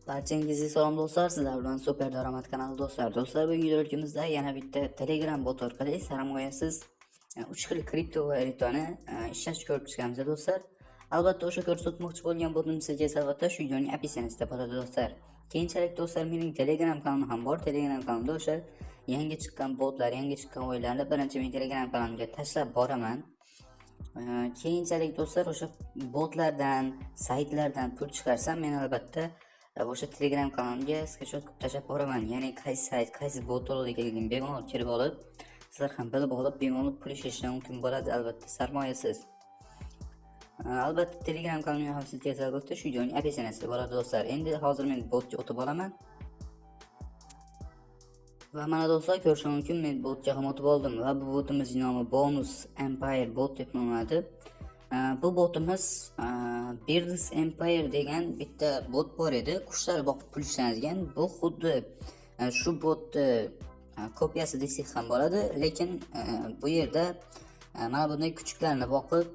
Barchangizga salom do'stlar, sizlar bilan Super Daromad kanali do'stlar. Do'stlar, bugungi rolikimizda yana bitta Telegram bot orqali sarmoyasiz 3 xil kripto valyutani ishlash ko'rib chiqamiz do'stlar. Albatta o'sha ko'rsatmoqchi bo'lgan botim sizga albatta shu videoning описание sida bo'ladi do'stlar. Keyinchalik do'stlar, mening Telegram kanalim ham bor. Telegram kanalimda o'sha yangi chiqqan botlar, yangi chiqqan o'yinlarni birinchi men Telegram kanalimga tashlab boraman. Keyinchalik do'stlar, o'sha botlardan, saytlardan pul chiqarsam, men albatta o'sha Telegram kanalimga skrinshot qilib tashlab boraman. Ya'ni qaysi sayt, qaysi bot ekanligini bemalol kirib olib, sizlar ham bilib olib, bemalol pul ishlashlar mumkin bo'ladi, albatta sarmoyasiz. Albatta Telegram kanalimga ham sizga albatta shu videoning описание sida bo'ladi do'stlar. Endi hozir men botga o'tib olaman. Va mana do'stlar, ko'rishingiz mumkin, men botga ham o'tib oldim va bu botimizning nomi Bonus Empire bot deb nomlanadi. Bu botimiz Birds Empire degan bitta bot bor edi, qushlar boqib pul ishlanadigan. Bu xuddi shu botni kopiyasi desak ham bo'ladi, lekin bu yerda mana bunday kuchuklarni boqib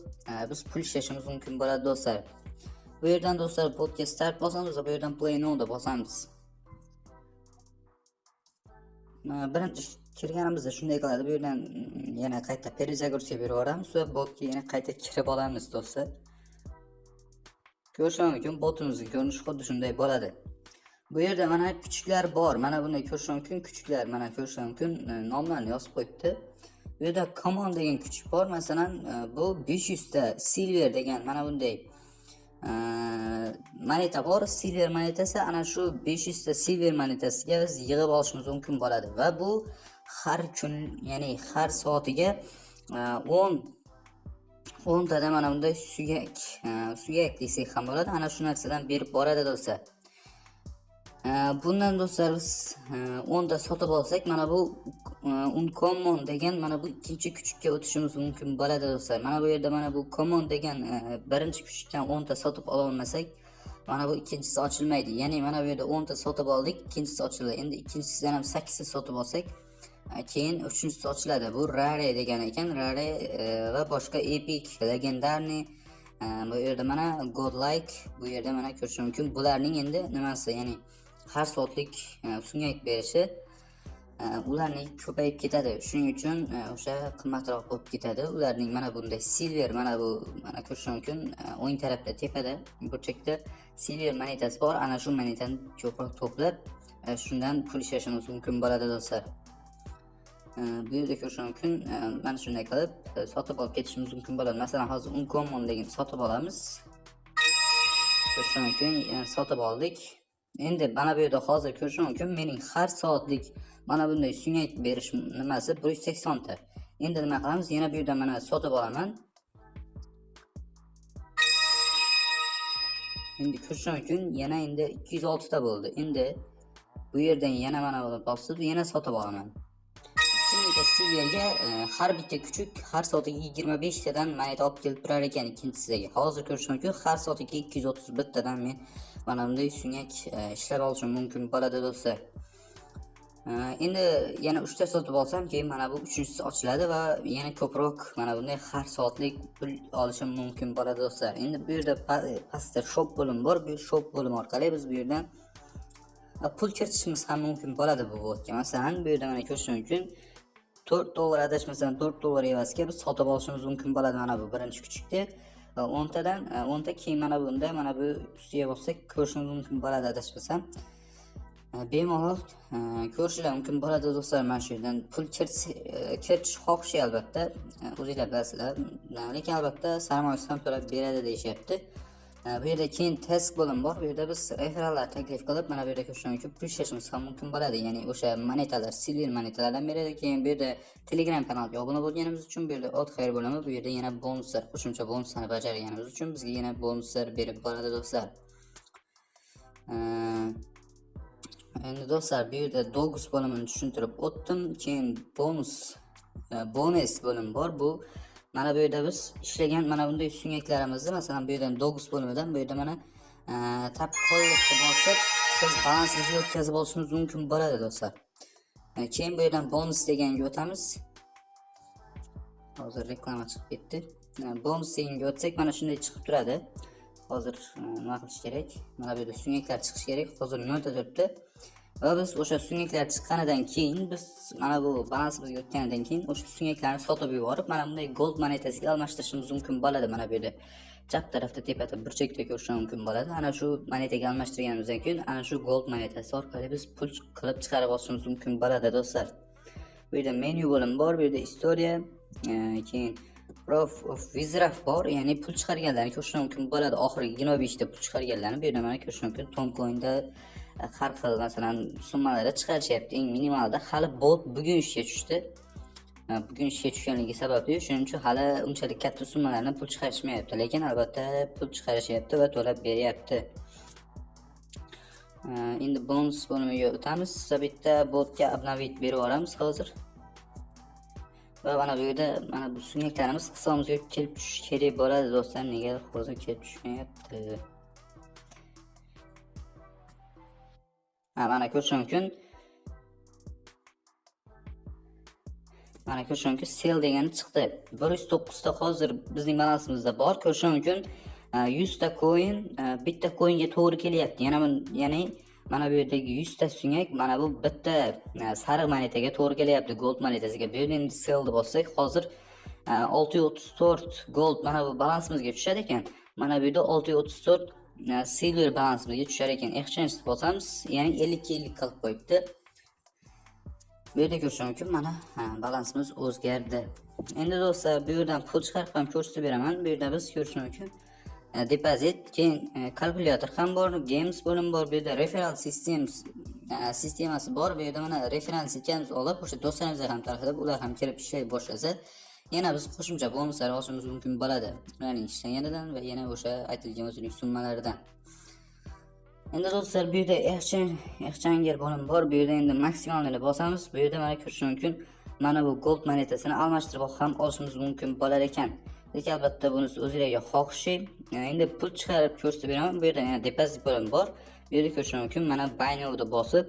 biz pul ishlashimiz mumkin bo'ladi do'stlar. Bu yerdan do'stlar botga start bosamiz va bu yerdan play now deb bosamiz. Birinchi kirganimizda shunday qiladi. Bu yerdan yana qayta перезагрузка berib yuboramiz va botga yana qayta kirib olamiz do'stlar. Ko'rishingiz mumkin, botimizning ko'rinishi xuddi shunday bo'ladi. Bu yerda mana kuchuklar bor. Mana bunday ko'rishingiz mumkin, kuchuklar mana ko'rishingiz mumkin, nomlarini yozib qo'yibdi. Bu yerda common degan kuchuk bor. Masalan, bu 500 ta silver degan mana bunday moneta bor. Silver monetasi, ana shu 500 ta silver monetasiga biz yig'ib olishimiz mumkin bo'ladi va bu har kun, ya'ni har soatiga 10 o'ntada mana bunday suyak, suyak desak ham bo'ladi, ana shu narsadan berib boradi do'stlar. Bundan do'stlar biz 10 ta sotib olsak, mana bu uncommon degan mana bu ikkinchi kuchukka o'tishimiz mumkin bo'ladi do'stlar. Mana bu yerda mana bu common degan birinchi kuchukdan 10 ta sotib ola olmasak, mana bu ikkinchisi ochilmaydi. Ya'ni mana bu yerda 10 ta sotib oldik, ikkinchisi ochildi. Endi ikkinchisidan ham 8 ta sotib olsak, keyin uchinchisi ochiladi. Bu rare degan ekan, rare va boshqa epic, легендарный, bu yerda mana godlike, bu yerda mana ko'rish mumkin. Bularning endi nimasi, ya'ni har soatlik suyak berishi ularning ko'payib ketadi. Shuning uchun o'sha qimmatroq bo'lib ketadi. Ularning mana bunday silver, mana bu mana ko'rish mumkin, o'ng tarafda tepada burchakda silver monetasi bor. Ana shu monetani ko'proq to'plab, shundan pul ishlashimiz mumkin bo'ladi do'stlar. Bu yerda ko'rish mumkin, mana shunday qilib sotib olib ketishimiz mumkin bo'ladi. Masalan, hozir uncommon degan sotib olamiz. Ko'rish mumkin, sotib oldik. Endi mana bu yerda hozir ko'rish mumkin, mening har soatlik mana bunday suyak berish nimasi 180 ta. Endi nima qilamiz? Yana bu yerdan mana sotib olaman. Endi ko'rish mumkin, yana endi 206 ta bo'ldi. Endi bu yerdan yana mana buni bosib, yana sotib olaman. 2000 ta silverga har bitta kuchuk har soatiga 25 tadan moneta olib kelib turar ekan ikkinchisiga. Hozir ko'rish mumkin, har soatiga 231 tadan men mana bunday suyak ishlab olishim mumkin bo'ladi do'stlar. Endi yana 3 ta sotib olsam, keyin mana bu uchinchisi ochiladi va yana ko'proq mana bunday har soatlik pul olishim mumkin bo'ladi do'stlar. Endi bu yerda pastda shop bo'limi bor. Bu shop bo'limi orqali biz bu yerdan pul kiritishimiz ham mumkin bo'ladi bu botga. Masalan, bu yerda mana ko'rish mumkin, 4 dollar, adashmasam 4 dollar evaziga biz sotib olishimiz mumkin bo'ladi mana bu birinchi kuchukni. Va 10 tadan 10 ta, keyin mana bunda mana bu ustiga bossak ko'rishimiz mumkin bo'ladi adashmasam. Bemalol ko'rishlar mumkin bo'ladi do'stlar. Mana shu yerdan pul kiritish xohishi albatta, o'zinglar bilasizlar. Lekin albatta sarmoyasi ham to'lab beradi deyishyapti. Bu yerda keyin task bo'lim bor. Bu yerda biz referallar taklif qilib, mana bu yerda ko'rish mumkin, pul ishlashimiz ham mumkin bo'ladi. Ya'ni o'sha monetalar, silver monetalardan beradi. Keyin bu yerda Telegram kanaliga obuna bo'lganimiz uchun bu yerda ot xayr bo'limi, bu yerda yana bonuslar, qo'shimcha bonuslarni bajarganimiz uchun bizga yana bonuslar berib boradi do'stlar. Endi do'stlar, bu yerda dogus bo'limini tushuntirib o'tdim. Keyin bonus bo'limi bor. Bu mana bu yerda biz ishlagan mana bunday suyaklarimizni, masalan, bu yerdan dogus bo'limidan bu yerda mana tap collect bosib biz balansimizga o'tkazib olishimiz mumkin bo'ladi do'stlar. Keyin bu yerdan bonus deganga o'tamiz. Hozir reklama chiqib ketdi. Bonus deganga o'tsak, mana shunday chiqib turadi. Hozir nima qilish kerak? Mana bu yerda sungaklar chiqishi kerak. Hozir 0 ta turibdi. Va biz o'sha sungaklar chiqqanidan keyin, biz mana bu balansimizga o'tganidan keyin o'sha sungaklarni sotib yuborib, mana bunday gold monetasiga almashtirishimiz mumkin bo'ladi. Mana bu yerda chap tarafda tepada burchakda ko'rish mumkin bo'ladi. Ana shu monetaga almashtirganimizdan keyin ana shu gold monetasi orqali biz pul qilib chiqarib olishimiz mumkin bo'ladi do'stlar. Bu yerda menyu bo'limi bor, bu yerda istoriya, keyin proof of withdraw bor, ya'ni pul chiqarganlarni ko'rish mumkin bo'ladi. Oxirgi 25 ta pul chiqarganlarni bu yerda mana ko'rish mumkin. Toncoin'da har xil masalan summalarda chiqarishyapti. Eng minimalda hali bot bugun ishga tushdi. Bugun ishga tushganligi sababli shuning uchun hali unchalik katta summalarni pul chiqarishmayapti, lekin albatta pul chiqarishyapti va to'lab beryapti. Endi bonus bo'limiga o'tamiz. Bitta botga обновить berib yuboramiz hozir. Va mana bu yerda mana bu sungaklarimiz hisobimizga kelib tushishi kerak bo'ladi do'stlar. Nega hozir kelib tushmayapti? Ha, mana ko'rish mumkin. Mana ko'rish mumkin, sell degani chiqdi. 109 ta hozir bizning balansimizda bor. Ko'rish mumkin, 100 ta coin bitta coinga to'g'ri kelyapti. Yana ya'ni mana bu yerdagi 100 ta sungak mana bu bitta sariq monetaga to'g'ri kelyapti, gold monetasiga. Bu yerda endi sell deb bossak, hozir 634 gold mana bu balansimizga tushar ekan. Mana bu yerda 634 silver balansimizga tushar ekan. Exchange deb bosamiz, ya'ni 50 ga 50 qilib qo'yibdi. Bu yerda ko'rish mumkin, mana balansimiz o'zgardi. Endi do'stlar, bu yerdan pul chiqarib ham ko'rsatib beraman. Bu yerda biz ko'rish mumkin, depozit, keyin kalkulyator ham bor, games bo'limi bor, bu yerda referral sistemasi bor. Bu yerda mana referral ekanimiz olib, o'sha do'stlarimizga ham tarqatib, ular ham kelib ishlay boshlasa, yana biz qo'shimcha bonuslar olishimiz mumkin bo'ladi. Ularning ishlaganidan va yana o'sha aytilgan o'zining summalaridan. Endi do'stlar, bu yerda exchanger bo'limi bor. Bu yerda endi maksimalni bosamiz. Bu yerda mana ko'rish mumkin, mana bu gold monetasini almashtirib ham olishimiz mumkin bo'lar ekan. Lekin albatta buni o'zingizlarga xohishi. Endi pul chiqarib ko'rsatib beraman. Bu yerda yana depozit bo'limi bor. Bu yerda ko'rish mumkin, mana buy nowni bosib,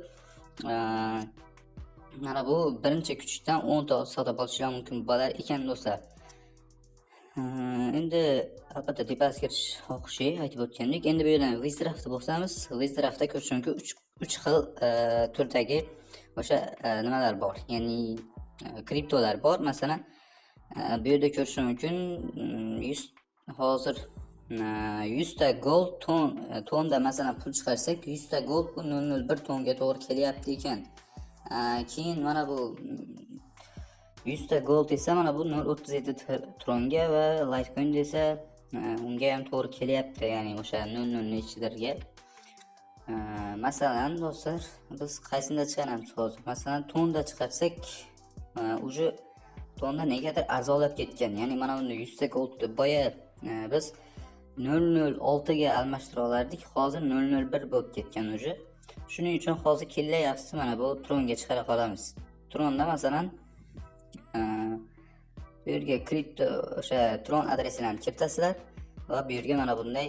mana bu birinchi kuchdan 10 ta sotib olishlar mumkin bo'lar ekan do'stlar. Endi albatta depozit kirish xohishi aytib o'tgandik. Endi bu yerdan withdrawni bosamiz. Withdrawda ko'rish mumkin 3 xil turdagi o'sha nimalar bor, ya'ni kriptolar bor. Masalan, bu yerda ko'rish mumkin, 100 hozir 100 ta gold tonda masalan pul chiqarsak, 100 ta gold bu 0.01 tonga to'g'ri kelyapti ekan. Keyin mana bu 100 ta gold esa mana bu 0.37 tronga va Litecoin desa unga ham to'g'ri kelyapti, ya'ni o'sha 0.0 nechidirga. Masalan do'stlar, biz qaysinda chiqaramiz hozir? Masalan, tonda chiqarsak, уже tonda negadir arzonlab ketgan. Ya'ni mana bunda 100 ta goldni boya biz 0.06 ga almashtira olardik, hozir 0.01 bo'lib ketgan уже. Shuning uchun hozir kella yaxshisi mana bu tronga chiqara qolamiz. Tronda masalan, bu yerga kripto o'sha tron adresini ham kiritasizlar va bu yerga mana bunday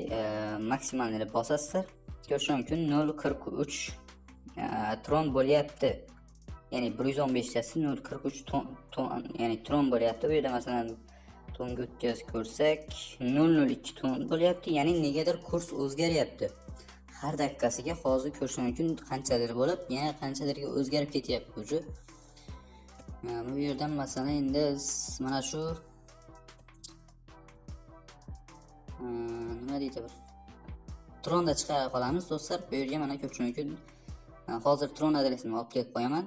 maksimalni bosasizlar. Ko'rish mumkin, 0.43 tron bo'lyapti. Ya'ni 115 tasi 0.43 ton, ya'ni tron bo'lyapti. Bu yerda masalan tonga o'tkazib ko'rsak 0.02 ton bo'lyapti. Ya'ni negadir kurs o'zgaryapti. Har daqiqasiga hozir ko'rish mumkin qanchadir bo'lib, yana qanchadirga o'zgarib ketyapti уже. Bu yerdan masalan endi mana shu nima deydi bir tronda chiqara qolamiz do'stlar. Bu yerga mana ko'rish mumkin. Hozir tron adresini olib kelib qo'yaman.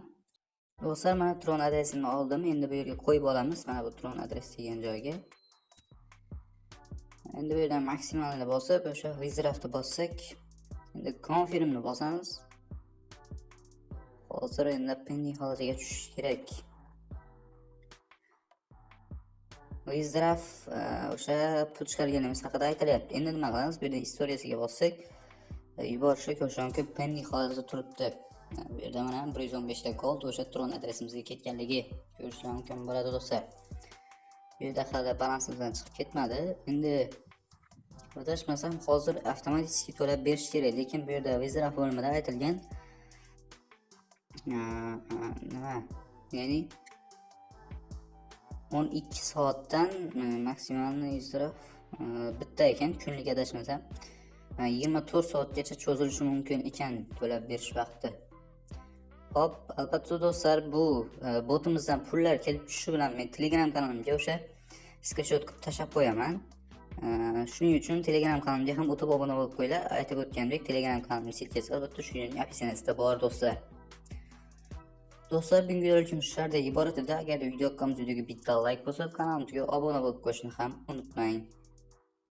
Do'stlar, mana tron adresini oldim. Endi bu yerga qo'yib olamiz. Mana bu tron adres degan joyga. Endi bu yerdan maksimalni bosib, o'sha withdrawni bossak, endi confirmni bosamiz. Hozir endi pending holatiga tushishi kerak. Withdraw o'sha pul chiqarganimiz haqida aytilyapti. Endi nima qilamiz? Bu yerda istoriyasiga bossak, yuborishi ko'rish mumkin, pending holatida turibdi. Bu yerda mana 115 ta gold o'sha tron adresimizga ketganligi ko'rishlar mumkin bo'ladi do'stlar. Bu yerda hali balansimizdan chiqib ketmadi. Endi adashmasam hozir avtomatik to'lab berish kerak, lekin bu yerda withdraw bo'limida aytilgan nima, ya'ni 12 soatdan maksimalni withdraw bitta ekan kunlik adashmasam. 24 soatgacha cho'zilishi mumkin ekan to'lab berish vaqti. Xo'p, albatta do'stlar, bu botimizdan pullar kelib tushishi bilan men Telegram kanalimga o'sha skrinshot qilib tashlab qo'yaman. Shuning uchun Telegram kanalimga ham o'tib obuna bo'lib qo'yinglar. Aytib o'tgandek, Telegram kanalimning ссылка si albatta shu yerning описание sida bor do'stlar. Do'stlar, bugungi videolarimiz shulardan iborat edi. Agar video yoqqan videoga bitta like bosib, kanalimizga obuna bo'lib qo'yishni ham unutmang.